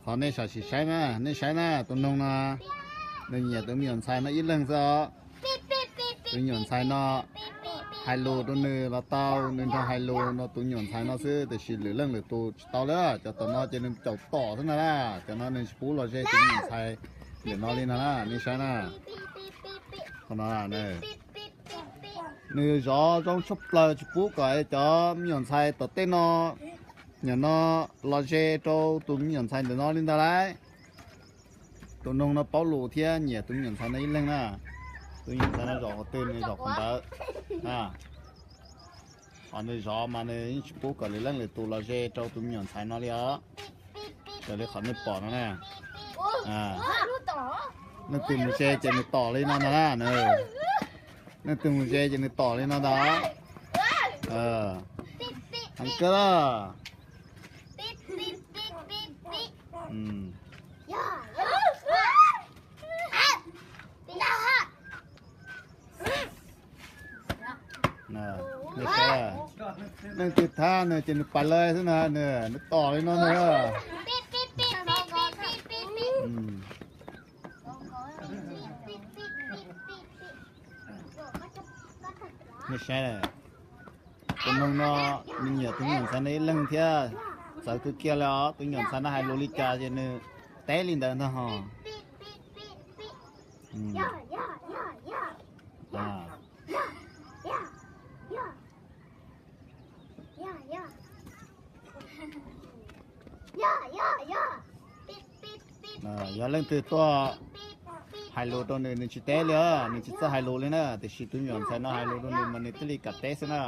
Thov nej sam sim saib na, nej saib na, tus noog no nws nyiam tus me nyuam ntxhais no ib leeg xwb os. Tus me nyuam ntxhais no hais lus rau nws los tau, nws nrog hais lus rau tus me nyuam ntxhais no xwb, tiam sis lwm leej lwm tus tsis tau li. Cov tom no ces nws caum tom xwb na, cov no nws tsis pub los ze tus me nyuam ntxhais ntawm no li no na, nej saib na. Qhov no nws zov zoo tshaj plaws, tsis pub kom cov me nyuam ntxhais tom tej no, nyuam no los ze rau tus me nyuam ntxhais ntawm no li ntag lauj. Tus noog no paub lus thiab nyiam tus me nyuam ntxhais no ib leeg na. Tus me nyuam ntxhais no zaum qhov twg nws zaum qhov ntawd. Qhov nws zov mas nws yeej tsis pub kom lwm leej lwm tus los ze rau tus me nyuam ntxhais no li os. Raws li qhov nej pom no na. Leej twg mus ze ces nws tom li no ntag na. Leej twg mus ze ces nws tom li no ntag. Heev kawg. Leej twg thab nws ces nws pais lawm xwb na, nws tom li no na. Nej saib, tus noog no nws nyiam tus me nyuam ntxhais no ib leeg thiab, txawv kawg kiag li os. Tus me nyuam ntxhais no hais lus li cas ces nws teb li ntawd ntag ho. Yog leej twg tuaj hais lus rau nws, nws tsis teb li os, nws tsis txawj hais lus li na, tiam sis tus me nyuam ntxhais no hais lus rau nws mas nws thiaj li kam teb xwb na.